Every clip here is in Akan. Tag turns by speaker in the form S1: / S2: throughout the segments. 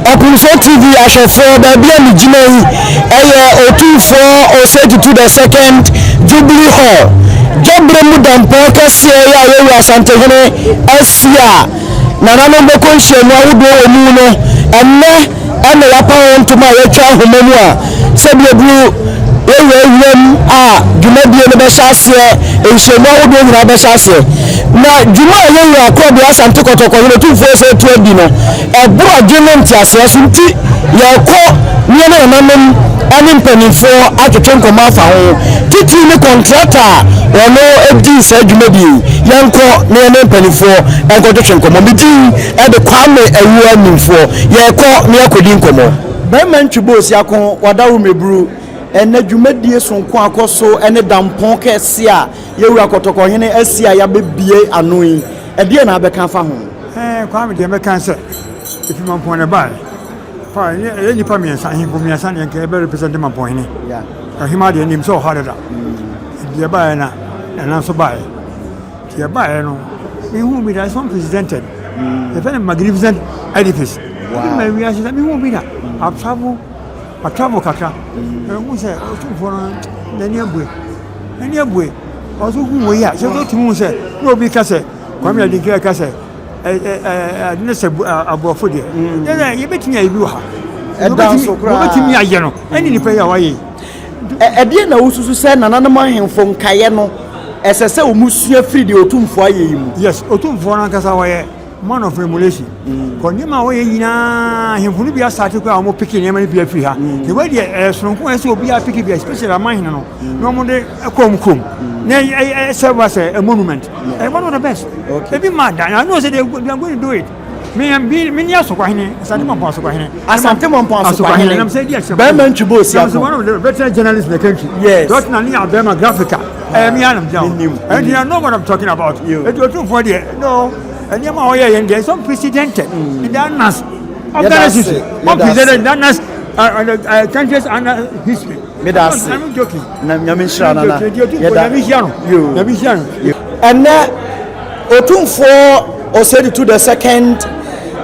S1: Ɔpemfoɔ TV ahwɛfoɔ, baabi a megyina yi ɛyɛ Otumfoɔ Osei Tutu the Second Jubilee Hall. Dwaberɛ mu dampɔn kɛseɛ yi a yɛwura Asantehene asi a nananom bɛkɔ nhyiamu ahodoɔ wɔ mu no, ɛnnɛ ɛna yɛapa ho ntoma a yɛatwa ahoma mu a sɛdeɛ ɛduru yɛwura wuram a dwumadie no bɛhyɛ aseɛ, nhyiamu ahodoɔ nyinaa bɛhyɛ aseɛ. Na dwuma a yɛwura Korɔbea Asante Kɔtɔkɔ Hene Otumfoɔ Osei Tutu adi no, ɛboro adwene ne nteaseɛ so nti yɛrekɔ ne yɛne nananom ne mpanimfoɔ atwetwe nkɔmmɔ afa ho, titiriw ne kɔntrata a wɔn dii saa dwumadie yi. Yɛnkɔ na yɛne mpanimfoɔ nkɔtwetwe nkɔmmɔ. Me din de Kwame Awuo Animfoɔ. Yɛrekɔ na yɛakɔdi nkɔmmɔ. Barima Ntwi Boosiako, Wadaworo Meburu, ɛnnɛ dwumadie sononko akɔ so ne dampɔn kɛseɛ a yɛwura Kɔtɔkɔhene asi a yɛabɛbue ano yi, ɛdeɛn na wobɛka afa ho?
S2: Ɛɛ Kwame deɛ mɛka sɛ efi Mampɔn na ɛbaeɛ. Fa ɛyɛ ɛyɛ nnipa mmiɛnsa ahemfo mmiɛnsa na nka ɛbɛ represent Mampɔn hene. Ɔhemaa deɛ nim sɛ ɔha dada. Deɛ ɛbaeɛ na nana nso baeɛ. Deɛ ɛbaeɛ no mehu bi da, it's unprecedented. Yɛfɛ no magnificent edifice. Wow. Ma wiase sɛ mehu bi da. I've traveled, I travel kakra. Ɛhu sɛ ɔtumfoɔ no n'ani abue. N'ani abue. Ɔso hu wei a sɛ ɔtumi hu sɛ na obi ka sɛ Kwame Adinkra ka sɛ ade ne sɛ aborɔfo deɛ yɛdɛ yɛbɛtumi ayɛ bi wɔ ha.
S1: Ɛda so koraa.
S2: Wɔbɛtumi ayɛ no ɛne nipa yi a wayɛ yi.
S1: Ɛdeɛ na wosusu sɛ nananom ahemfo nkaeɛ no ɛsɛ sɛ wɔn sua firi deɛ Otumfoɔ ayɛ yi mu?
S2: Yes, Otumfoɔ no ankasa wɔyɛ man of emulation. Kɔ nneɛma a wɔyɛ nyinaa ahemfo no bi asate koraa a wɔn peke nneɛma no bi afiri ha. Ne wei deɛ ɛyɛ soronko ɛsɛ obiara peke bi, especially amanhene no, na wɔn de kɔ wɔn kurom. Na ɛyɛ serve as a monument. Ɛyɛ one of the best. Ebi ma da, I know say they are going to do it. Me me me ni Asokwahene, Asante Mampɔn Asokwahene.
S1: Asante Mampɔn Asokwahene. Bɛrima Ntwi Boosiako.
S2: One of the veteran journalists in the country.
S1: Yes.
S2: Dɔtena ne abɛrima graphic a. Ɛyɛ me anam gyina hɔ. Ɛnti I know what I'm talking about. Ɛti Otumfoɔ deɛ no nneɛma a ɔyɛ yɛn deɛ it's unprecedented in the annals of Ghana history. Unprecedented in the annals country's annals history.
S1: Meda ase.
S2: I'm joking.
S1: Na Nyame nhyira nana.
S2: Yɛda Nyame nhyira no. Nyame nhyira no.
S1: Ɛnɛ Otumfoɔ Osei Tutu the Second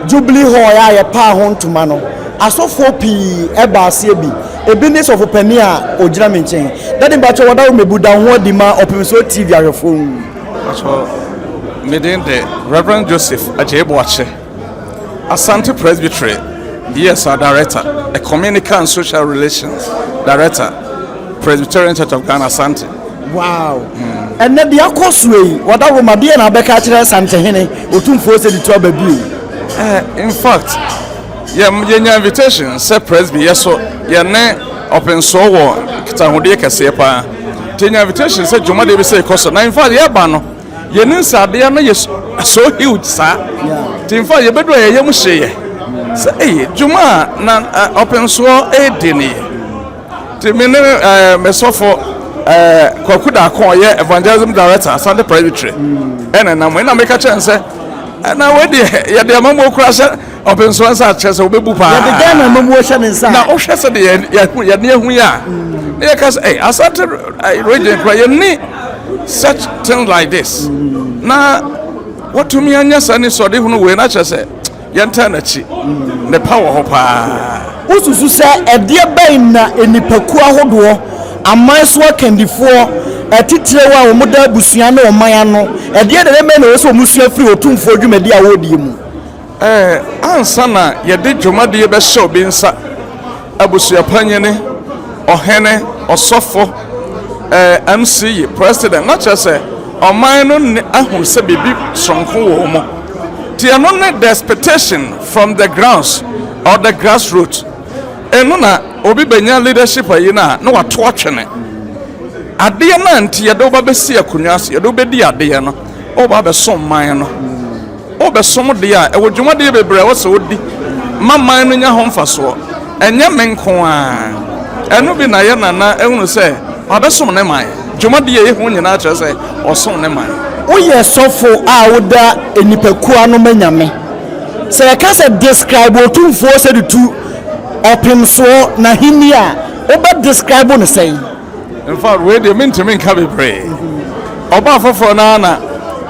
S1: Jubilee Hall a yɛpaa ho ntoma no, asɔfoɔ pii ɛba aseɛ bi. Ebi ne sɔfo panin a ogyina me nkyɛn. Daddy, mpakyɛ wɔda wo mebu da ho adi ma Ɔpemsoɔ TV ahwɛfoɔ hu.
S3: Mpakyɛ, me din de Reverend Joseph Adjei Boakye, Asante Presbytery ESR Director, Ecumenical and Social Relations Director, Presbyterian Church of Ghana, Asante.
S1: Wow. Ɛnɛ deɛ akɔ so yi, wɔda wo ma deɛ na abɛka akyerɛ Asantehene Otumfoɔ Osei Tutu aba bio?
S3: In fact, yɛnya invitation sɛ Presby yɛ so yɛne Ɔpensoɔ wɔ nkitahodie kɛseɛ paa. Nti yɛnya invitation sɛ dwumadie bi sɛ ɛkɔ so. Na in fact yɛba no, yɛnim sɛ adeɛ no yɛ so huge saa. Nti in fact yɛbɛdu a yɛyɛ mu hyeeɛ sɛ ɛyɛ dwuma a na Ɔpensoɔ ɛredi ne yɛ. Nti me ne me sɔfo Kwaku Daako a ɔyɛ evangelism director Asante Presbytery ɛna nam ɛna meka kyerɛ no sɛ ɛna wei deɛ yɛde amamuo kora hyɛ Ɔpensoɔ nsa akyerɛ sɛ wobɛbu paa.
S1: Yɛde Ghana amamuo hyɛ ne nsa.
S3: Na wohwɛ sɛ deɛ yɛde ahu yi a na yɛka sɛ ɛy Asante region kora yɛnni such thing like this na watumi anya saa nisɔde hunu wei na kyerɛ sɛ yɛntaa n'akyi, ne pa wɔ hɔ paa.
S1: Wosusu sɛ ɛdeɛ bɛn na nnipakuo ahodoɔ, aman so akandifoɔ, atitire a wɔda abusua ne ɔman ano, ɛdeɛn na ɛbɛn na ɛwɔ sɛ wɔsua firi Otumfoɔ dwumadie a wɔredie mu?
S3: Ɛɛ, ansa na yɛde dwumadie bɛhyɛ obi nsa, abusuapanyini, ɔhene, ɔsɔfo, ɛɛ, MC, president, na kyerɛ sɛ ɔman no ne ahu sɛ biribi soronko wɔ wɔn mu. Nti ɛno ne the expectation from the grounds or the grassroots. Ɛno na obi bɛnya leadership ayi no a na wato atwene. Adeɛ no a nti yɛde wo ba bɛsi akonnwa ase, yɛde wo bɛdi adeɛ no, woba abɛsom man no. Wobɛsom deɛ a, ɛwɔ dwumadie bebree a ɛwɔ sɛ wodi ma man no nya ho mfasoɔ. Ɛnyɛ me nko ara. Ɛno bi na yɛ nana ahunu sɛ wabɛsom ne man. Dwumadie a yɛhu nyinaa kyerɛ sɛ ɔsom ne man.
S1: Woyɛ sɔfo a woda nnipakuo ano ma Nyame. Sɛ yɛka sɛ describe Otumfoɔ Osei-Tutu Ɔpemsoɔ n'ahennie a, wobɛ describe no sɛn?
S3: In fact, wei deɛ mentumi nka bebree. Ɔbaa foforɔ no ara na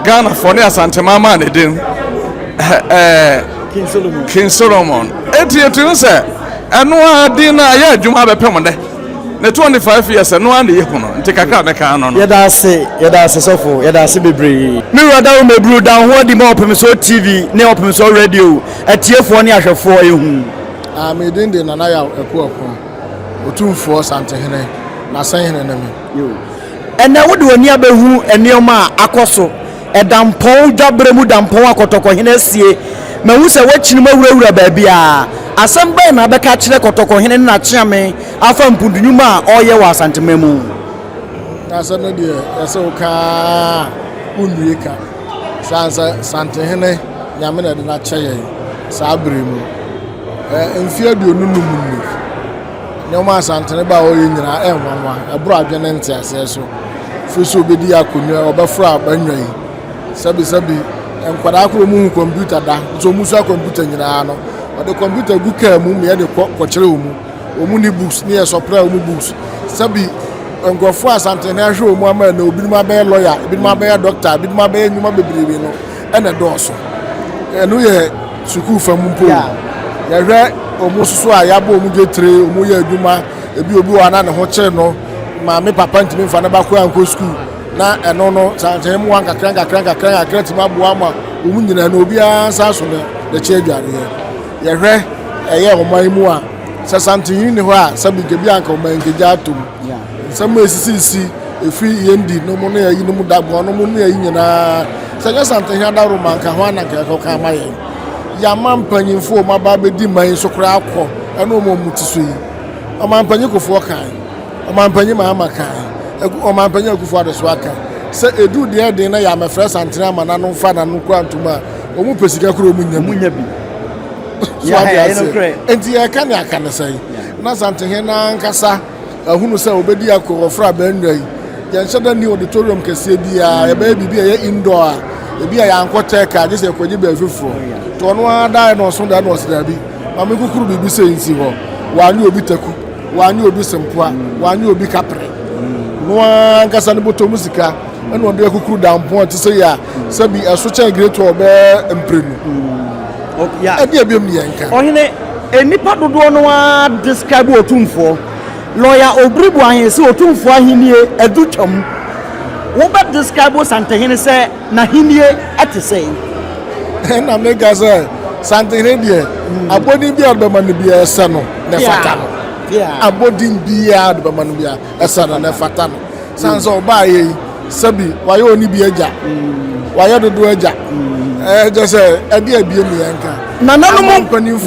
S3: Ghanafoɔ ne Asanteman maa ne din. Ɛɛ. King Solomon. Eti etumi sɛ ɛno ara din no ayɛ adwuma abɛpem nnɛ. Ne 25 years ɛno ara na yɛhu no nti kakra a mɛka ano no.
S1: Yɛda ase, yɛda ase sɔfo, yɛda ase bebree. Me wura Dawuro Maburu da wo ho adi ma Ɔpemsoɔ TV ne Ɔpemsoɔ Radio atiefoɔ ne ahwɛfoɔ ehu.
S4: Ah, me din de Nana Yaw Akuako, Otumfoɔ Santehene, N'asɛnhene ne me.
S1: Ɛnnɛ wode w'ani abɛhu nneɛma a akɔ so Ɛdampɔn dwaberɛ mu dampɔn a Kɔtɔkɔhene asie. Mahu sɛ woakyini mu awurawura baabiara. Asɛm bɛn na wobɛka akyerɛ Kɔtɔkɔhene ne n'akyeame afa mpuntunwuma a ɔreyɛ wɔ Asanteman mu?
S4: Asɛm no deɛ yɛsɛ wo ka ara a wonwie ka. Sane sɛ Santehene Nyame na ɛde no akyɛ yɛn saa berɛ mu. Mfeɛ 25 ni. Nneɛma a Asantehene ba a ɔyɛ nyinaa ɛnwanwa, ɛboro adwene ne nteaseɛ so. Firi sɛ ɔbɛdi akonnwa, ɔbɛforo abannwa yi. Sɛbisɛbi, nkwadaa koraa wɔn hu kɔmputa da, nso wɔn sua kɔmputa nyinaa no, ɔde kɔmputa gu kaa mu ma yɛde kɔ kɔkyerɛ wɔn. Wɔn ni books ne yɛ sɔpra wɔn books. Sɛbi, nkurɔfoɔ a Asantehene ahwɛ wɔn ama ɛnɛ, ebinom abɛyɛ lɔya, ebinom abɛyɛ dɔkta, ebinom abɛyɛ nnwuma bebrebe no, ɛna ɛdɔɔso. Ɛno yɛ sukuu fam mpo. Yɛhwɛ wɔn nso so a yɛabɔ wɔn dwetire, wɔn yɛ adwuma, ebi obi wɔ hɔ a na ne ho kyere no, maame papa ntumi mfa ne ba koraa nkɔ sukuu na ɛno no sankyɛn mmoa nkakra nkakra nkakra nkakra tumi aboa ma wɔn nyinaa no obiara nsa so ne n'akyi adwareɛ. Yɛhwɛ ɛyɛ ɔman yi mu a sɛ santehene ni hɔ a sɛbi nka bi anka ɔman nkegya atom. Nsɛm a esisisi efiri yɛn di no mu ne ayi no mu dagoa no mu ne ayi nyinaa sɛ nyɛ santehene adaworo ma nka ho ananka ɛkɔka ama yɛn. Yɛama mpanyinfoɔ wɔn aba abɛdi man yi so koraa kɔ ɛne wɔn a wɔn ti so yi. Ɔmanpanyin Kufuor kae, Ɔmanpanyin Mahama kae, Aku, Ɔmanpanyin Akufo Addo so aka sɛ edu deɛ den na yɛamɛfrɛ Santene ama n'ano mfa n'ano kura ntom a, wɔn pɛ sika kura wɔn nya bi.
S1: Wɔn nya bi.
S4: So ate aseɛ. Nti yɛka ne aka ne sɛn? Na Santehene n'ankasa ahunu sɛ obedi akɔ wɔfra abɛnnwa yi. Yɛnhyɛ da nni auditorium kɛseɛ biara, yɛbɛyɛ biribi a ɛyɛ indoor a, ebi a yɛankɔ tech a, gye sɛ yɛkɔgye baabi foforɔ. Nti ɔno ara daeɛ na ɔso daeɛ na ɔse daabi. Ma me nkukuru biribi sei nsi hɔ. Wanyɛ obi taku, wanyɛ obi sempoa, wanyɛ obi kaprɛ. No ara ankasa ne bɔtɔ mu sika ɛna ɔde akukuru dampɔn a ɛte sɛ yi a sɛbi ɛso kyɛn Great Wall bɛyɛ mprenu. Ɛdeɛ biom ne yɛnka.
S1: Ɔhene, nnipa dodoɔ no ara describe Otumfoɔ. Lawyer Obiri Boahen se Otumfoɔ ahennie adu twam. Wobɛ describe Santehene sɛ N'ahennie te sɛn?
S4: Ɛna meka sɛ, Santehene deɛ, abɔdin biara wode bɛma no biara, ɛsɛ no na ɛfata no. Abɔdin biara wode bɛma no biara, ɛsɛ no na ɛfata no. Sane sɛ ɔbaayɛ yi, sɛbi wayɛ ɔne bi agya, wayɛ dodo agya. Ɛkyɛ sɛ ɛde abie ne yɛnka.
S1: Nananom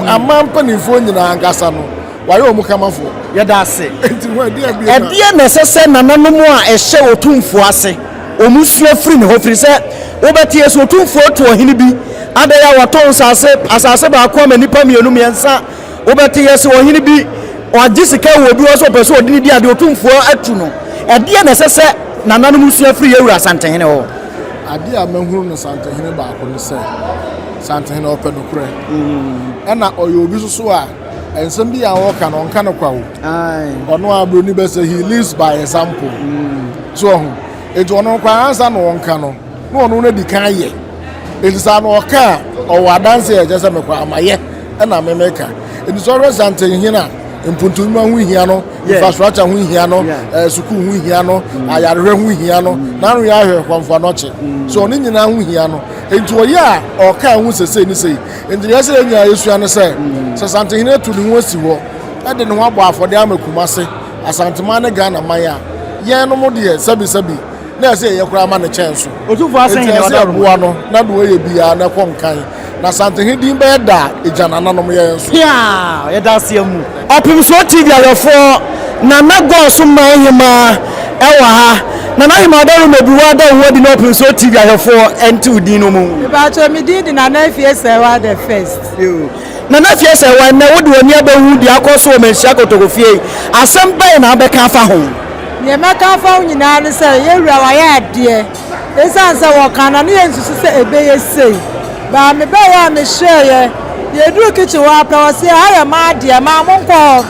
S4: aman mpanimfoɔ nyinaa ankasa no, Wayɛ wɔn kamafoɔ.
S1: Yɛda ase.
S4: Enti ho ɛdeɛ bie na.
S1: Ɛdeɛn na ɛsɛ sɛ nananom a ɛhyɛ otumfoɔ ase wɔn sua firi ne hɔ? Firi sɛ wobɛteɛ sɛ otumfoɔ atu ɔhene bi adɛn a watɔn nsase, asase baako ama nnipa mmienu, mmiɛnsa. Wobɛteɛ sɛ ɔhene bi wagye sika wɔ obi hɔ sɛ ɔpɛ sɛ ɔde no di adeɛ, otumfoɔ atu no. Ɛdeɛn na ɛsɛ sɛ nananom sua firi yɛn wura Asantehene hɔ?
S4: Adeɛ a mahunu no Santehene baako ne sɛ, Santehene ɔpɛ nokorɛ. Ɛna ɔyɛ obi nso so a Nsɛm bi a ɔka no ɔnka no kwa o. Ɔno a broni bɛ sɛ he lives by example. Mm. So ɔho. Eti ɔno kwa ansa na ɔnka no na ɔno no di kan yɛ. Eti saa na ɔka a ɔwɔ adanse a ɛkyɛ sɛ mekɔ amayɛ ɛna me meka. Eti sɛ ɔhwɛ Santenhene a mpuntunwuma ho hia no, infrastructure ho hia no, eh, sukuu ho hia no, mm. ayarehwɛ ho hia no, mm. n'ano yɛ ahwɛ kwanfo anɔkye. Mm. So ɔno nyinaa ho hia no. Enti ɔyɛ a ɔka ho sesei ne sei. Enti deɛ ɛsɛ yɛn nyinaa yɛsua ne sɛ, sɛ Santehene atu ne ho asi hɔ de ne ho abɔ afɔdeɛ ama Kumase, Asanteman ne Ghana man a, yɛn nom deɛ sɛbisɛbi na ɛsɛ yɛyɛ koraa ma no kyɛn so. Enti ɛsɛ yɛboa no na deɛ ɔyɛ biara no ɛkɔ nkan. Na Santehene din bɛyɛ da a ɛgya nananom yɛn nso.
S1: Piaa! Yɛda ase amu. Ɔpemsoɔ TV ahwɛfoɔ, Nana Gɔɔso man hemaa ɛwɔ ha. Nana Hemaa Dawuruma bu w'ada wo ho adi na Ɔpemsoɔ TV ahwɛfoɔ nte wo din no mu.
S5: Mepakyɛ me din de Nana Afie Sɛwa the first.
S1: Nana Afie Sɛwa, ɛnnɛ wode w'ani abɛhu deɛ akɔ so wɔ Manhyia Kotoko fie yi, asɛm bɛn na wobɛka afa ho?
S5: Deɛ mɛka afa ho nyinaa ne sɛ yɛn wura wayɛ adeɛ. Esiane sɛ wɔka na ne yɛnsusu sɛ ɛbɛyɛ sei. But mebaeɛ a mehwɛeɛ, yɛduruu kitchen hɔ ara pɛ ɔse ɛha yɛ m'adeɛ, maa monkɔ hɔ.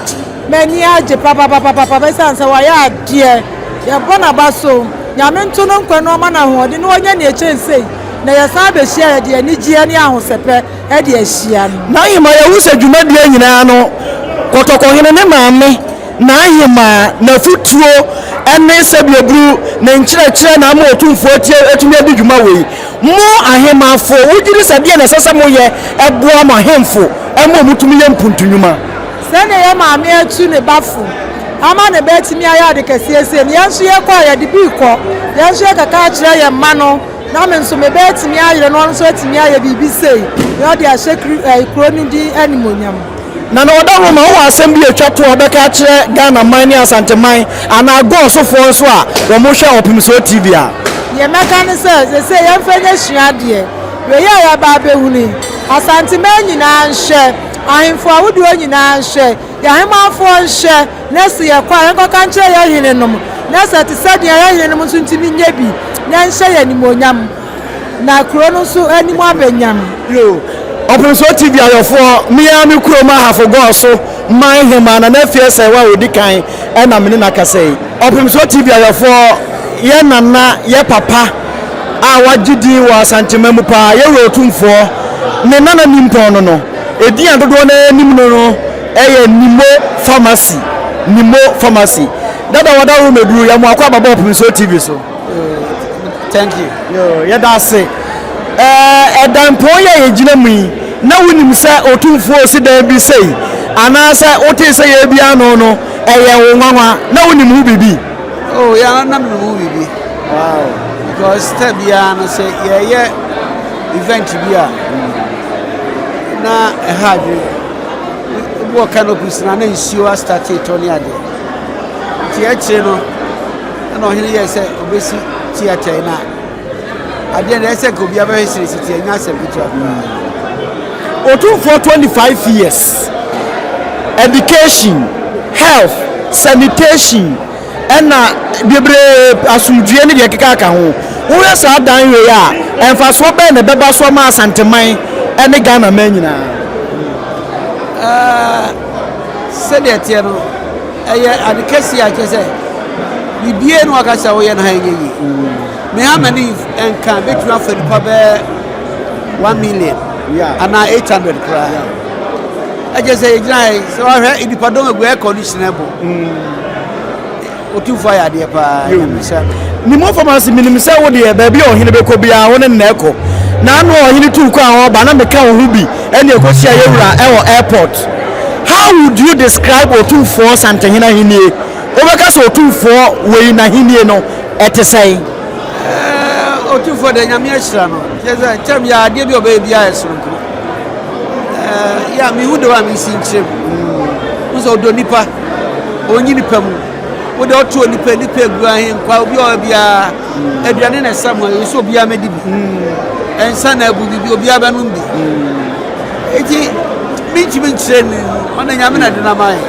S5: M'ani agye papapapapa esiane sɛ wayɛ adeɛ. Yɛbɔ n'aba so. Nyame nto no nkwa na ɔma no ahoɔden na ɔnyɛ nea ɛkyɛn sei. Na yɛsan bɛhyia a, yɛde anigyeɛ ne ahosɛpɛ de ahyia no.
S1: N'ahemmaa, Yɛahu sɛ dwumadie nyinaa no, Kɔtɔkɔhene ne maame n'ahemmaa, n'afotuo ne sɛdeɛ ne nkyerɛkyerɛ na ama Otumfoɔ atie atumi adi dwuma wei. Mo ahemmafoɔ, wogye di sɛ deɛn na ɛsɛ sɛ moyɛ boa mo ahemfo ma wɔtumi yɛ mpuntu nnwuma?
S5: Sɛdeɛ yɛn maame atu ne ba fo ama ne ba atumi ayɛ ade kɛseɛ sei no, yɛn nso yɛkɔ a, yɛde bi rekɔ. Yɛn nso yɛkeka akyerɛ yɛn mma no, na me nso me ba atumi ayere na ɔno nso atumi ayɛ biribi sei na ɔde ahyɛ kri ɛɛ kuro no din animuonyam.
S1: Nana Ɔdawuruma, wowɔ asɛm bi a ɛtwa toɔ a wobɛka akyerɛ Ghana man ne Asante man anaa Gɔɔsofoɔ nso a wɔhwɛ Ɔpemsoɔ TV a?
S5: Deɛ mɛka ne sɛ, seesei yɛmfa nyɛ suadeɛ. Wei a yɛaba abɛhunu yi, Asante man nyinaa nhwɛ, ahemfo ahodoɔ nyinaa nhwɛ, yɛn ahemmanfoɔ nhwɛ, na sɛ yɛkɔ a, yɛnkɔka nkyerɛ yɛn henenom, na sɛ ɛte sɛ deɛ yɛn henenom nso ntumi nyɛ bi, na ɛnhyɛ yɛn animuonyam, na kuro no nso anim abɛ nyam.
S1: Yo, Ɔpemsoɔ TV ayɔfoɔ, me ara me kurom Ahafo Gɔɔ so man hemaa Nana Afie Asɛewa a ɔdi kan na me ne no akasa yi. Ɔpemsoɔ TV ayɔfoɔ, yɛ nana, yɛ papa a wagye din wɔ Asantema mu paa, yɛ wura Otumfoɔ, ne nana nimpɔn no no, edin a dodoɔ no ara nim no no yɛ Nimo Pharmacy, Nimo Pharmacy. Dada wada wo mɛduru, yɛ mo akɔ ababa Ɔpemsoɔ TV so.
S6: Thank you.
S1: Yo, yɛda ase. Ɛɛ, ɛdanpɔn yi a yɛgyina mu yi, na wonim sɛ Otumfoɔ resi dan bi sei, anaasɛ wotee sɛ yɛrebia ano no, ɛyɛ wo nwanwa? Na wonim ho biribi?
S6: Oh, yeah, na menim ho biribi. Wow. Because step biara no sɛ yɛyɛ event bi a, na ɛha adwene. Wɔ canopies na na nsuo astate tɔ ne adeɛ. Nti akyire no, Ɛna ɔhene yɛɛ sɛ ɔbɛsi theatre yi na adeɛ no ɛsɛ nka obiara bɛhwɛ sɛ ɛsi ti ɛnyɛ asɛm ketewa koraa.
S1: Otumfoɔ 25 years, education, health, sanitation ɛna bebree asomdwie ne deɛ ɛkeka ka ho. Wohwɛ saa dan wei a, mfasoɔ bɛn na ɛbɛba so ama Asanteman ne Ghana man nyinaa?
S6: Ɛɛ sɛdeɛ ɛteɛ no Ɛyɛ ade kɛseɛ a kyerɛ sɛ biribiara ni waka sɛ woyɛ no ha ɛnyɛ yie. Me ha m'ani nka bɛtumi afa nipa bɛɛ 1 million anaa 800 koraa. Ɛkyɛ sɛ yɛgyina ha yi sɛ wahwɛ nipadɔm agu air condition ɛbɔ. Otumfoɔ ayɛ adeɛ paa Nyame nhyira no.
S1: Nimo Pharmacy menim sɛ wo deɛ baabi a ɔhene bɛkɔ biara wo ne no na ɛkɔ. Na ano a ɔhene tuu kwan a ɔreba na meka wo ho bi ɛne ɛkɔhyia yɛ wura ɛwɔ airport. How would you describe Otumfoɔ Santehene ahennie? Wobɛka sɛ Otumfoɔ wei n'ahennie no ɛte sɛn?
S6: Ɛɛ Otumfoɔ deɛ Nyame ahyira no. Kyerɛ sɛ kyɛm yɛ adeɛ bi a ɔbɛyɛ biara yɛ soronko. Ɛɛ yɛ a mehu de wa mensi nkyerɛ mu. Wo sɛ ɔdɔ nipa, ɔnyi nipa mu. Wo deɛ ɔto onipa nipa egu ahenkwa obi a ɔwɔ biara aduane na ɛsa mu a ɛsɛ obiara mɛdi bi. Nsa na abu bibi obiara bɛnom bi. Eti mintumi nkyerɛ ne mu ɔno Nyame na de no ama yɛn.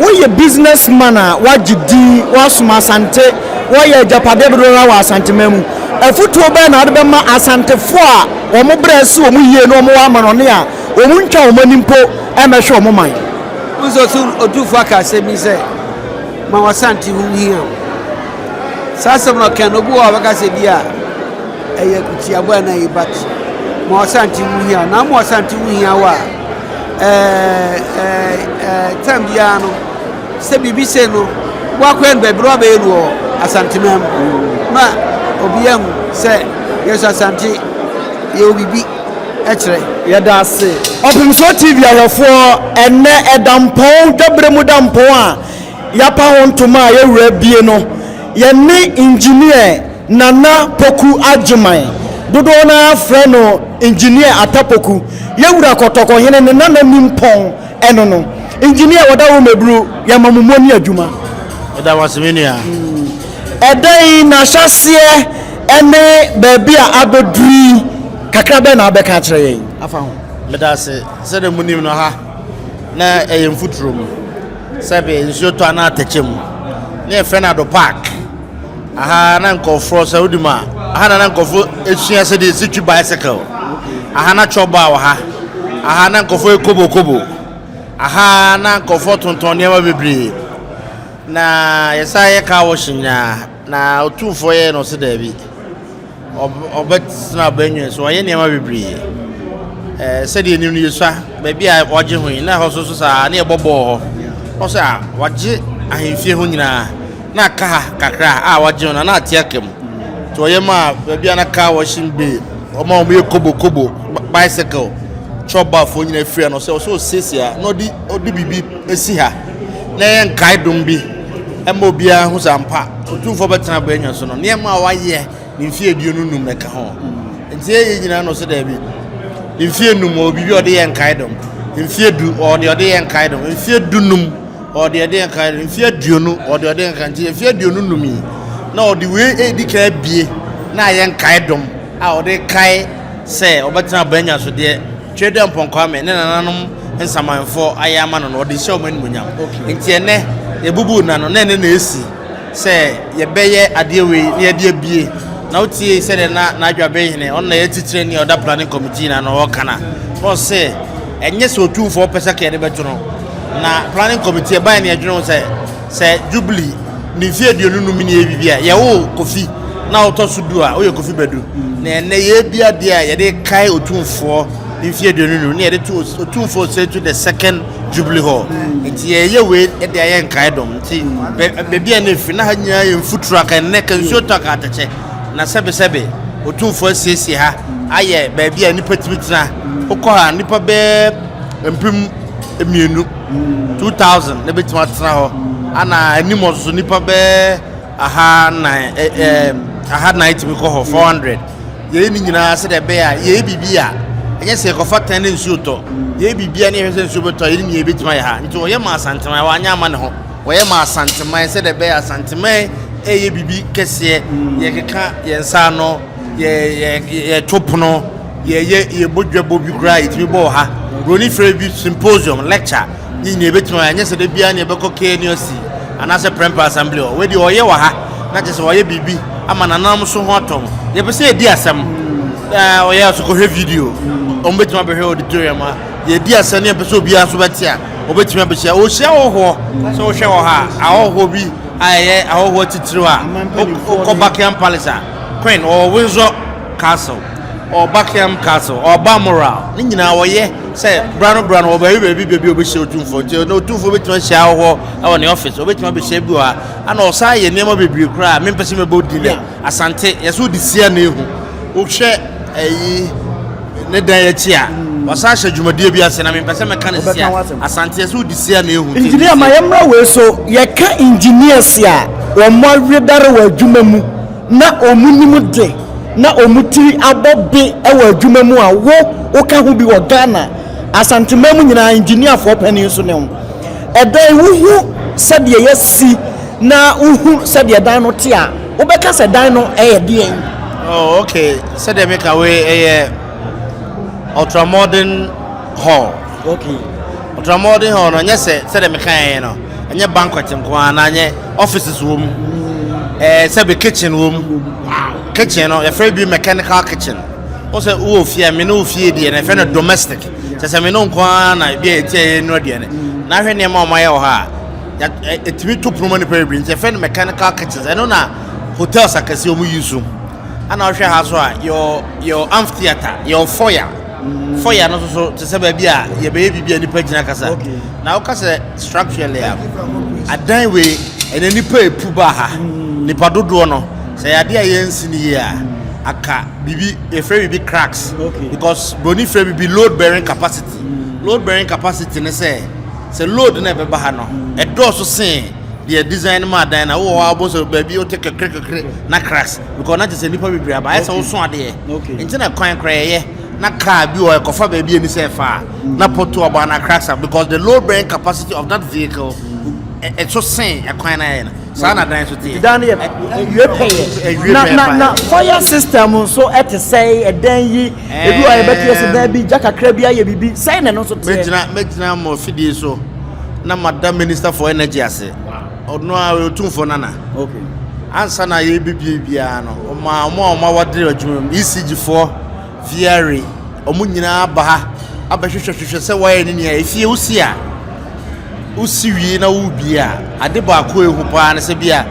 S1: Woyɛ business man a woagye din, woasom Asante, woayɛ agyapadeɛ dodoɔ no ara wɔ Asanteman mu. Afotuo bɛn na wode bɛma Asantefoɔ a wɔn berɛ asi wɔn yie na wɔwɔ amanɔne a wɔntwa wɔn ani mpo mmɛhwɛ wɔn man?
S6: Wohu sɛ Otumfoɔ aka asɛm bi sɛ, Ma w'Asante ho nhia wo. Saa asɛm no ɔka no, obi wɔ hɔ a ɔbɛka sɛ bi a ɛyɛ kutiabɔ anaa yi but ma w'Asante ho hia wo. Na ama w'Asante ho hia wo a, ɛɛ ɛɛ time biara no, sɛ biribi sei no, woakɔyɛ no baabi na woabɛyɛ no wɔ Asanteman mu ma obi ahu sɛ yɛn nso Asante yɛwɔ biribi. kyerɛ.
S1: Yɛda ase. Ɔpemsoɔ TV ahwɛfoɔ, ɛnnɛ ɛda mpɔn, dwaberɛ mu da mpɔn a yɛapa ho ntoma a yɛwura abie no, yɛne Engineer Nana Poku Agyeman, dodoɔ no ara frɛ no Engineer Atta Poku, yɛwura Kɔtɔkɔhene ne nana nimpɔn ɛno no. Engineer wɔda wo mɛburu, yɛma mo mmɔ ne adwuma.
S7: Meda wo ase me nua.
S1: Ɛda yi n'ahyɛaseɛ ne baabi a abɛduru yi, kakra bɛn na wobɛka akyerɛ yɛn afa ho?
S7: Meda ase. Sɛdeɛ monim no ha na ɛyɛ mfuturo mu. Sɛbe nsuo tɔ a na atɛkyɛ mu. Ne yɛfrɛ no Ado Park. Aha na nkurɔfoɔ sɛ wodi mu a, aha na na nkurɔfoɔ sua sɛdeɛ yɛsi twi bicycle. Aha na chop bar wɔ ha. Aha na nkurɔfoɔ yɛ kobokobo. Aha na nkurɔfoɔ tontɔn nneɛma bebree. Na yɛsan yɛ car wash nyinaa. Na otumfoɔ yɛɛ no ɔse daabi. Ɔbɛtena abannwa so, wayɛ nneɛma bebree. Ɛɛ sɛdeɛ yɛnim no yɛsua baabi a wagye ho yi, na ɛhɔ nso so saa na yɛbɔ bɔɔl hɔ. Ɔsɛ a wagye ahemfie ho nyinaa na aka ha kakra a wagye ho na na ate aka mu. Nti ɔyɛ maa baabi a na car washing bay, ɔma wɔn yɛ kobo kobo, bicycle, chɔbafoɔ nyinaa firi ano sɛ ɔsɛ ɔsiesie ha na ɔde ɔde biribi esi ha na ɛyɛ nkaedom bi ɛma obiara ho sɛ ampa otumfoɔ bɛtena abannwa so no nneɛma a wayɛ ne mfeɛ 25 na ɛka ho. Nti ɛyɛ nyinaa na ɔsɛ daabi. Ne mfeɛ num ɔwɔ biribi a ɔde yɛ nkaedom. Mfeɛ du ɔwɔ deɛ ɔde yɛ nkaedom. Mfeɛ dunum ɔwɔ deɛ ɔde yɛ nkaedom. Mfeɛ 20 ɔwɔ deɛ ɔde yɛ nkaedom. Nti mfeɛ 25 yi na ɔde wei edi kan abie na ayɛ nkaedom a ɔde kae sɛ ɔbɛtena abannwa so deɛ Tweduampɔn Kwame ne nananom nsamanfoɔ ayɛ ama no no ɔde hyɛ wɔn animuonyam. Nti ɛnɛ yɛbubu nna no na ɛnɛ na esi. sɛ yɛbɛyɛ adeɛ wei na yɛde abue na wotie sɛdeɛ na n'adwaben hene ɔno na yɛ titire ne ɔda planning committee na na ɔka na na ɔse ɛnyɛ sɛ otumfoɔ pɛ sɛ ka yɛde bɛto no na planning committee ɛbaeɛ ne yɛdwene ho sɛ sɛ jubilee ne mfeɛ 25 ne yɛ biribi a yɛwo kofi na wotɔ so du a woyɛ kofi badu na ɛnɛ yɛbi adeɛ a yɛde kae otumfoɔ mfeɛ 25 ne yɛde to otumfoɔ sɛ to the second Jubilee Hall. Nti yɛyɛ wei de ayɛ nkaedɔm. Nti baabi a na ɛfiri na ha nyinaa yɛ mfuturo anka nnɛ ka nsuo tɔ anka atɛkyɛ. Na sɛbesɛbe Otumfoɔ asiesie ha ayɛ baabi a nnipa tumi tena. Wokɔ ha nnipa bɛyɛ 2000, 2000 na bɛtumi atena hɔ. Ana anim hɔ nso nnipa bɛyɛ 400 400 tumi kɔ hɔ, 400. Yɛyɛ ne nyinaa sɛdeɛ ɛbɛyɛ a yɛyɛ biribi a ɛnyɛ sɛ yɛkɔfa tɛn ne nsuo tɔ. Yɛyɛ biribi a ne yɛhwɛ sɛ nsuo bɛtɔ a yɛne nea yɛbɛtumi ayɛ ha. Nti wɔyɛ ma Asanteman, wɔanyɛ ama ne ho. Wɔyɛ ma Asanteman sɛdeɛ ɛbɛyɛ Asanteman ɛyɛ biribi kɛseɛ. Yɛkeka yɛn nsa ano, yɛ yɛ yɛto pono, yɛyɛ yɛbɔ dwabɔ bi koraa yɛtumi bɔ wɔ ha. Buroni frɛ bi symposium, lecture. Ne nyinaa yɛbɛtumi ayɛ. Ɛnyɛ sɛ da biara ne yɛbɛkɔ KNUST anaasɛ Prempeh Assembly hɔ. Wei deɛ ɔyɛ wɔ ha na kyerɛ sɛ wayɛ biribi ama nananom nso ho atɔ wɔn. Yɛpɛ sɛ yɛdi asɛm. Ɛɛ ɔyɛ nso kɔhwɛ video. Wɔn bɛtumi abɛhwɛ auditorium ha. Yɛdi asɛm ne yɛpɛ sɛ obiara nso bɛte a, wɔbɛtumi abɛhyia. Ɔhyia ahɔhoɔ. Sɛ wohwɛ wɔ ha a, ahɔhoɔ bi a ɛyɛ ahɔhoɔ titiriw a, wokɔ Buckingham Palace a, Queen ɔwɔ Windsor Castle, ɔwɔ Buckingham Castle, ɔwɔ Balmoral. Ne nyinaa wɔyɛ sɛ bra no bra no wɔ baabi baabi baabi a ɔbɛhyia otumfoɔ. Nti na otumfoɔ bɛtumi ahyia ahɔhoɔ wɔ ne office, ɔbɛtumi abɛhyia bi wɔ ha. Ana ɔsan yɛ nneɛma bebree koraa a mempɛ sɛ mɛbɔ din dɛ Asante yɛsɛ wode si a na ehu wohwɛ ɛyi ne dan akyi a wasan ahyɛ dwumadie bi ase na mempɛ sɛ mɛka no sisi a Asante yɛsɛ wode si a na ehu.
S1: Engineer ma yɛmmra wei so, yɛka engineers a wɔn awedare wɔ adwuma mu na wɔn nim de na wɔn tiri abɔ be wɔ adwuma mu a wo woka ho bi wɔ Ghana Asanteman mu nyinaa engineerfoɔ panin nso ne wo. Ɛdan wohu sɛdeɛ yɛasi na wohu sɛdeɛ dan no te a, wobɛka sɛ dan no yɛ deɛn?
S7: Oh, okay. Sɛdeɛ meka wei ɛyɛ ultramodern hall.
S1: Okay.
S7: Ultramodern hall no ɛnyɛ sɛ sɛdeɛ meka yɛn no ɛnyɛ banquet nko ara na ɛnyɛ offices wɔ mu. Ɛɛ sɛbi kitchen wɔ mu. Kitchen no yɛfrɛ bi mechanical kitchen. Wo sɛ wowɔ fie a me ne wo fie deɛ no yɛfrɛ no domestic. Kyerɛ sɛ me ne wo nko ara na ebi a yɛte a yɛnoa aduane. Na ahwɛ nneɛma a wɔayɛ wɔ ha a, ɛtumi to pono ma nnipa bebree nti yɛfrɛ no mechanical kitchens. Ɛno na hotels akɛseɛ wɔn use. Ana wohwɛ ha so a, yɛwɔ yɛwɔ amphitheatre, yɛwɔ foyer. Foyer no nso so te sɛ baabi a yɛbɛyɛ biribi a nnipa gyina kasa. Na woka sɛ structurally a, adan wei ɛnɛ nnipa epu ba ha. Nnipa dodoɔ no, sɛ yɛ adeɛ a yɛnsi no yie a, aka biribi yɛfrɛ biribi cracks because broni frɛ biribi load bearing capacity. Load bearing capacity ne sɛ sɛ load na ɛbɛba ha no ɛdɔɔso sen deɛ design no ma adan na wowɔ hɔ a wobɔ sɛ baabi wote kekre kekre na cracks because na kyerɛ sɛ nnipa bebree aba ayɛ sɛ woso adeɛ nti na kwan koraa yɛyɛ na car bi wɔ ɛkɔfa baabi ani sɛ ɛfa a na pɔto ɔbɔ ana cracks up because the load bearing capacity of that vehicle ɛso sen ɛkwan na yɛyɛ no. Saa na dan nso teɛ.
S1: Dan no yɛ ɛwie pɛyɛ. Na na na fire system nso ɛte sɛn ɛdan yi ebi wɔ yɛbɛte yɛ sɛ dan bi gya kakra bi ayɛ biribi sɛn na ɛno nso teɛ.
S7: Mɛgyina mɛgyina mo fidie so na mada minister for energy ase. Ɔno a ɔyɛ otumfoɔ nana.
S1: Okay.
S7: Ansa na yɛbɛbie biara no ɔma wɔn a wɔn awadere adwuma mu ECG foɔ VRA wɔn nyinaa ba ha abɛhwehwɛhwehwɛ sɛ wɔayɛ ne nea efie wosi a. Wosi wie na worebie a, ade baako a ehu paa ne sɛ bi a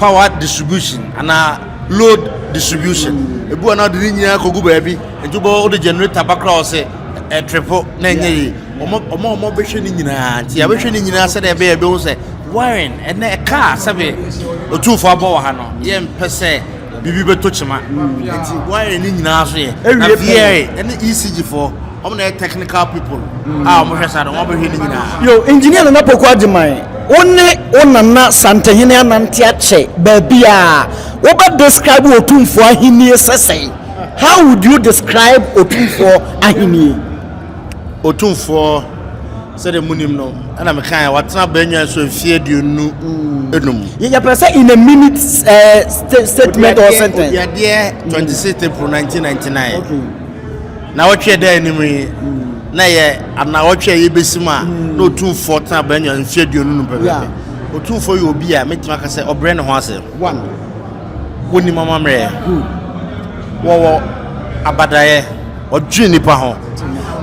S7: power distribution anaa load distribution. Ebi wɔ na ɔde ne nyinaa kɔgu baabi, nti wobɛ wode generator ba koraa ɔsɛ ɛtrepo na ɛnyɛ yie. Ɔmo ɔmo a ɔmo bɛhwɛ ne nyinaa, nti yɛabɛhwɛ ne nyinaa sɛdeɛ ɛbɛyɛ ɛbɛhu sɛ wiring ɛnɛ ɛka a sɛbe Otumfoɔ abɔ wɔ ha no, yɛmpɛ sɛ biribi bɛtɔ kyima, nti wiring ne nyinaa so yɛ na
S1: Ewie pɛn.
S7: VRA ɛne ECG foɔ, ɔmo na yɛ technical people a ɔmo hwɛ saa no, ɔmo abɛhwɛ ne nyinaa.
S1: Yo, Engineer Nana Poku Agyeman, wo ne wo nana Santehene anante akyɛ baabi a wobɛ describe Otumfoɔ ahennie sɛ sɛn? How would you describe Otumfoɔ ahennie?
S7: Otumfoɔ, sɛdeɛ munim no, ɛna mekae, watena bɛnwa so mfeɛ 25.
S1: Yɛpɛ sɛ in a minute statement or sentence.
S7: Odiadeɛ 26 April 1999. Na wɔtwe da anim yi na yɛ anawɔtwe a yɛbɛsi mu a na Otumfoɔ tena bɛnwa mfeɛ 25 pɛpɛpɛ. Otumfoɔ yɛ obi a mɛtumi aka sɛ ɔbrɛ ne ho ase.
S1: One.
S7: Wɔnim amammerɛ, wɔwɔ abadaeɛ, ɔdwene nipa ho,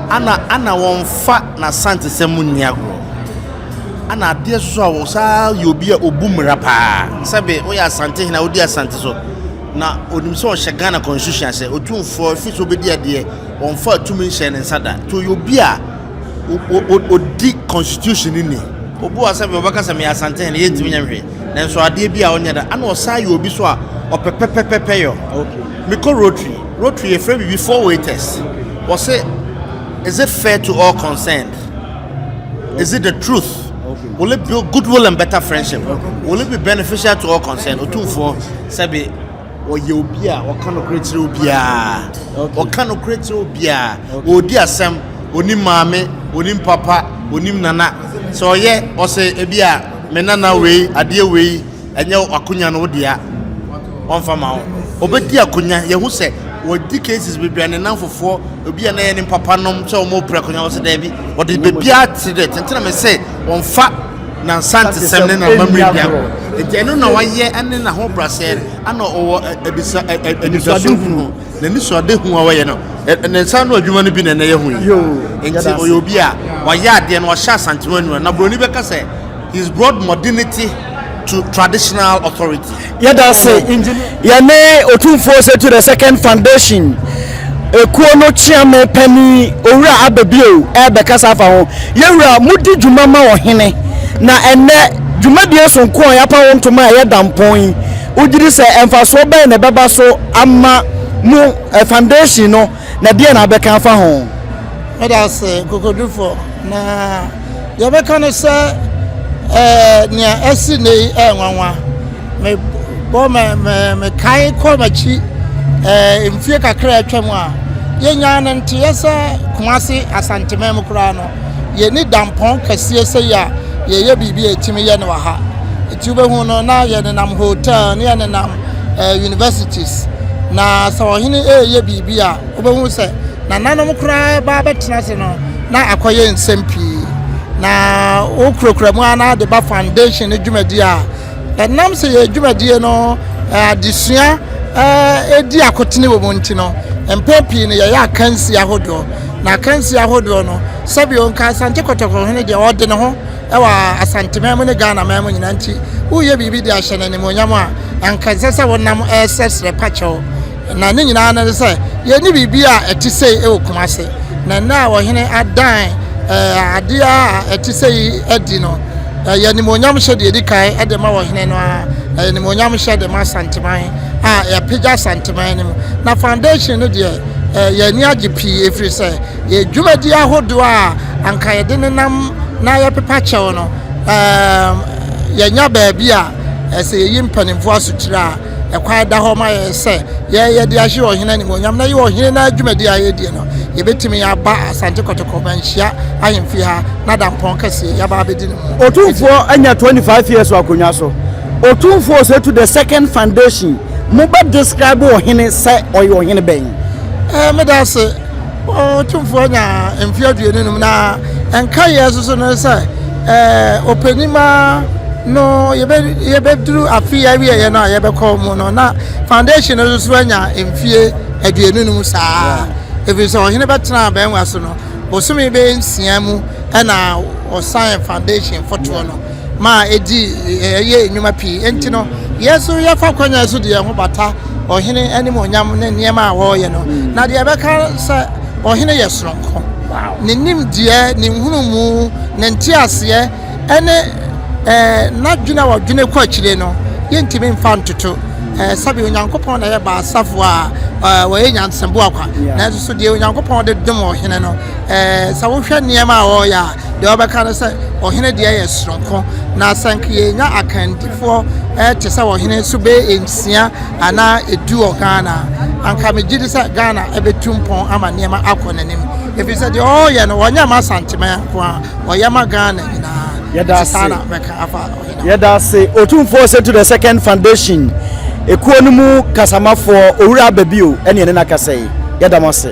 S7: ana wɔmfa n'asantesɛm mu nni agorɔ, ana adeɛ so a wɔsaa yɛ obi a ɔbu mmara paa. Sɛbe woyɛ Asantehene a wodi Asante so na onim sɛ ɔhyɛ Ghana constitution ase. Otumfoɔ ɛfiri sɛ wobɛdi adeɛ, wɔmfa tumi nhyɛ ne nsa da, nti ɔyɛ obi a ɔdi constitution no ni. Obi wɔ sɛ wɔbɛka sɛ meyɛ Asantehene, yɛntumi nyɛ hwee, nanso adeɛ bi a ɔnyɛ da. Ana ɔsaa yɛ obi so a ɔpɛ pɛpɛpɛpɛ yɔ. Mekɔ Rotary, yɛfrɛ biribi four way test. Wɔse, is it fair to all concerned? Is it the truth? Will it build goodwill and better friendship? Will it be beneficial to all concerned? Otumfoɔ, sɛbi, wɔyɛ obi a ɔka nokorɛ kyerɛ obiara, ɔka nokorɛ kyerɛ obiara. Ɔdi asɛm, onim maame, onim papa, onim nana. Sɛ ɔyɛ ɔsɛ ebi a me nana wei adeɛ wei ɛnyɛ akonya no wo dea, ɔmfa ma wo, ɔbɛdi akonya. Yɛhu sɛ wɔdi cases bebree a ne nan fofoɔ obi a na yɛ ne papa nom sɛ wɔn pere akonya, wɔ sɛ daabi, wɔde beebiara te dɛ tenten na mɛ sɛ wɔmfa nansantesɛm ne n'amammerɛ di agorɔ. Nti ɛno na wayɛ ɛne n'ahobrɛasɛ, ana ɔwɔ ɛdisa anidaso hunu n'ani so ade hu a wɔyɛ no ne nsa no adwuma no bi na ɛnɛ yɛ hu yi. Nti ɔyɛ obi a wayɛ adeɛ no, wahyɛ Asantema nua na buroni bɛka sɛ he's brought modernity to traditional authority.
S1: Yɛda ase. Yɛne Otumfoɔ Osei the Second Foundation ekuo no kyeame pani Owura Ababio ɛbɛkasa afa ho. Yɛwura, modi dwuma ma ɔhene na ɛnɛ dwumadie sonko a yɛapa wo ntoma a ɛyɛ dampɔn yi, wogyiri sɛ ɛmfasoɔ bɛn na ɛbɛba so ama mo foundation no, na deɛ na abɛka afa ho?
S8: Meda ase, nkokodufo. Na deɛ bɛka no sɛ nea ɛsi ne yi ɛyɛ nwanwa. Mebɔ me me mekae kɔ m'akyi mfie kakra a atwa mu a, yɛnyaa no nteɛ sɛ Kumase Asanteman mu koraa no, yɛni dampɔn kɛseɛ sɛ yi a yɛyɛ biribi a ɛtumi yɛ no wɔ ha. Nti wobɛhu no na yɛnenam hotel ne yɛnenam universities, na sɛ ɔhene ɛreyɛ biribi a, wobɛhu sɛ nananom koraa ba bɛtena ase no na akɔyɛ nsɛm pii. Na wokurakura mu a na de ba foundation no dwumadi a ɛnam sɛ yɛ dwumadie no adesua ɛdi akotene wɔ mu nti no, mpɛn pii no yɛyɛ akansi ahodoɔ. Na akansi ahodoɔ no, sɛbio nka Asante Kɔtɔkɔ hene deɛ ɔde ne ho ɛwɔ Asanteman mu ne Ghana man mu nyinaa, nti woyɛ biribi de ahyɛ no animuonyam a, anka ɛnsɛ sɛ wonam ɛsrɛsrɛ pakyɛw. Na ne nyinaa no sɛ yɛne biribi a ɛte sei wɔ Kumase, na nnɛ a ɔhene adan adeɛ a ɛte sɛ yi adi no, ɛyɛ animuonyam hyɛ deɛ ɛdi kan de ma ɔhene no a, ɛyɛ animuonyam hyɛ de ma Asanteman a yɛapagya Asanteman no mu. Na foundation no deɛ, yɛn ani agye pii, ɛfiri sɛ yɛ dwumadi ahodoɔ a anka yɛde nenam na yɛpepa kyɛw no, yɛnya baabi a ɛsɛ yɛyi mpanimfoɔ asotire a ɛkwan da hɔ ma yɛn sɛ yɛyɛ de ahyɛ ɔhene animuonyam na yɛ ɔhene no adwumadi a yɛdie no, yɛbɛtumi aba Asante Kɔtɔkɔ manhyia ahemfie ha na dampɔn kɛseɛ yɛaba abɛdi no mu.
S1: Otumfoɔ anya 25 years wɔ akonnwa so. Otumfoɔ Osei the Second Foundation, mobɛ describe ɔhene sɛ ɔyɛ ɔhene bɛn?
S8: Meda ase. Otumfoɔ nya mfeɛ 25, na ɛnka yɛ soso no sɛ ɔpanima no yɛbɛduru afe awieɛ no a yɛbɛkɔ mu no, na foundation no nso anya mfeɛ 25 saa, ɛfiri sɛ ɔhene bɛtena abɛnwa so no, bosome bɛyɛ 6 mu ɛna ɔsan foundation fotoɔ no ma ɛdi ɛyɛ nnwuma pii. Nti no yɛn nso yɛfa kwanya so de yɛn ho bata. ɔhene animuonyam ne nneɛma a wɔreyɛ no. Na deɛ ɛbɛka sɛ ɔhene yɛ soronko. Ne nimdeɛ, ne nhunumu, ne nteaseɛ ne n'adwene a ɔdwene kɔ akyire no, yɛntumi mfa ntoto. Sɛbe Onyankopɔn na ɛyɛ baasafo a wɔyɛ nyansaboa kwa. Nanso so deɛ Onyankopɔn de dom ɔhene no, sɛ wohwɛ nneɛma a ɔreyɛ a, deɛ wɔbɛka no sɛ ɔhene deɛ yɛ soronko. Na sɛ nka yɛnya akandifoɔ te sɛ ɔhene so bɛyɛ nsia anaa edu wɔ Ghana a, anka megye di sɛ Ghana bɛtu mpɔn ama nneɛma akɔ n'anim. Ɛfiri sɛ deɛ ɔreyɛ no, ɔnyɛ ma Asanteman nko ara, ɔyɛ ma Ghana nyinaa.
S1: Yɛda
S8: Nti saa
S1: ase.
S8: na mɛka afa ɔhene ho.
S1: Yɛda ase. Otumfoɔ Osei the Second Foundation ekuo no mu kasamafoɔ Owura Ababio ɛne yɛne no akasa yi. Yɛda mo ase.